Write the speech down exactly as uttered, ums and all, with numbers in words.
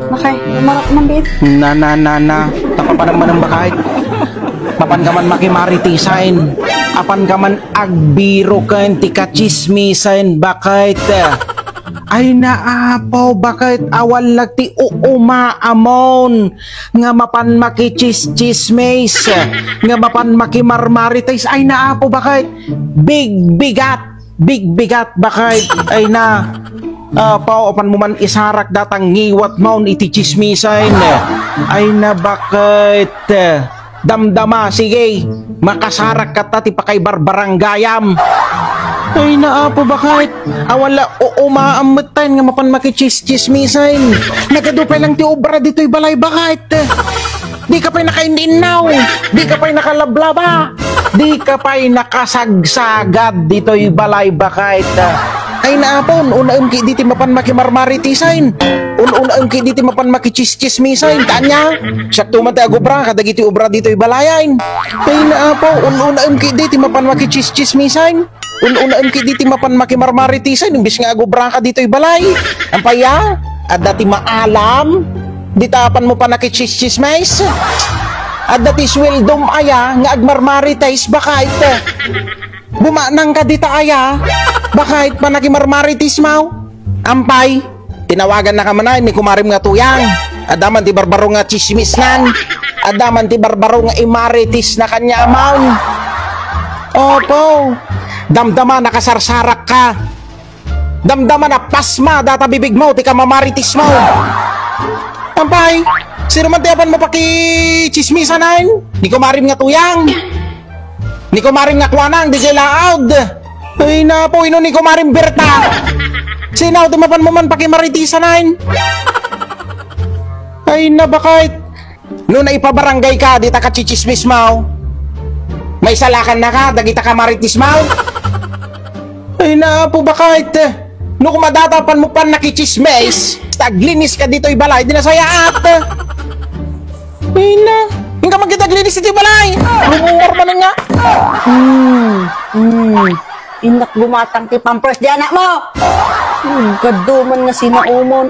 Bakay, marok man biit. Na, na, na, na. Tapapanam manang bakay. Mapan ka man makimaritisan. Apan ka man agbiroken ti kachismisan, bakay. Ay naapo, bakay, awan lang ti uuma amon nga mapan makichischismis, nga mapan makimarmarites. Ay naapo, bakay. Bigbigat. Bigbigat, bakay. Ay na. Apo, apan mo man isarak datang ngiwat maon iti chismisan. Ay na, bakay. Damdama, sige. Makasarak kata ti pakaibarbarangayam. Ay na, apo, bakay. Awan la, uuma ammetten nga mapan makichischismisan. Nagadu pay lang ti obra ditoy balay, bakay. Di ka pay nakainnaw. Di ka pay nakalablaba. Di ka pay nakasagsagad ditoy balay, bakay. Ay naapo, un-unaem ketdi ti mapan makimarmaritisan. Un-unaem ketdi ti mapan makichischismisan. Ania? Siakto man ti agobra kadagiti obra ditoy balayan. Ay naapo, un-unaem ketdi ti mapan makichischismisan. Un-unaem ketdi ti mapan makimarmaritisan imbes nga agobraka ditoy balay. Ampay a? Adda ti maalam? Dita apan mo panakichischismis? Adda ti sueldom aya nga agmarmarites, bakay. Bumanang ka dita aya, bakay, panakimarmaritismaw? Ampay, tinawagan na ka man ni kumarim nga tuyang. Adda man ti barbaro nga chismisnan. Adda man ti barbaro nga imaritis na kanya amaw. Opo. Damdama, nakasarsarak ka. Damdama, napasma data bibig mo, ti kamamaritis mo. Ampay, sino man ti apan mo pakichismisanan? Ni kumarim nga tuyang. Ni kumarim nga kuanang, di kay laod. Ay, napo, ino ni kumarim Berta? Sino ti mapan mo man pakimaritisanan? Ay, nabakit. No naipabarangay ka, dita kachichismis mo. May salakan na ka, dagita kamaritis mo. Ay, naapo, bakit? No kumadata pan mo pan nakichismis, taglinis ka ditoy balay, di nasayaat. Ay, na. Inka magkita aglinis iti balay. Rumumor man nga. Hmm, hmm. Innak gumatang ti pampers di anak mo. Hmm, kaduman nga sinaumon.